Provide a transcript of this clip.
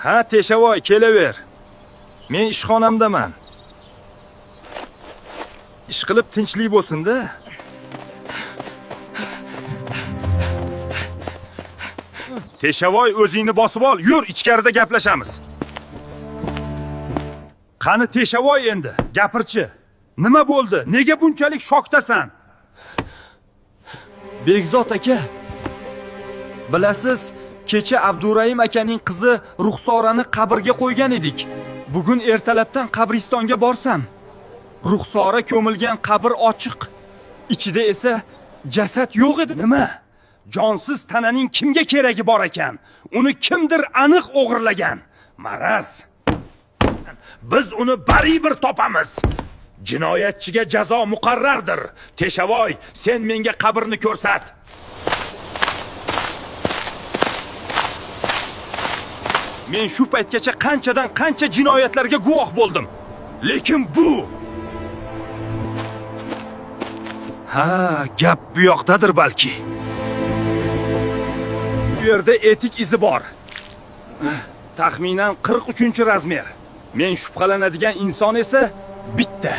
Ha, Teshavoy, kelaver. Men ishxonamdaman. Ish qilib tinchlik bo'lsin-da. Teshavoy, o'zingni bosib ol, yur ichkarida gaplashamiz. Qani Teshavoy endi, gapirchi. Nima bo'ldi? Nega bunchalik shokdasan? Begzod aka, bilasiz, kecha Abdurahim akaning qizi Ruxsorani qabrga qo'ygan edik. Bugun ertalabdan qabristonga borsam, Ruxsora ko'milgan qabr ochiq. Ichida esa jasad yo'q edi. Nima? Jonsiz tananing kimga keragi bor ekan? Uni kimdir aniq o'g'irlagan. Maraz. Biz uni baribir topamiz. Jinoyatchiga jazo muqarrardir. Teshavoy, sen menga qabrni ko'rsat. Men shu paytgacha qanchadan qancha jinoyatlarga guvoh bo'ldim. Lekin bu. Ha, gap bu yoqdadir balki. Bu yerda etik izi bor. Taxminan 43-razmer. Men shubhalanadigan inson esa bitta.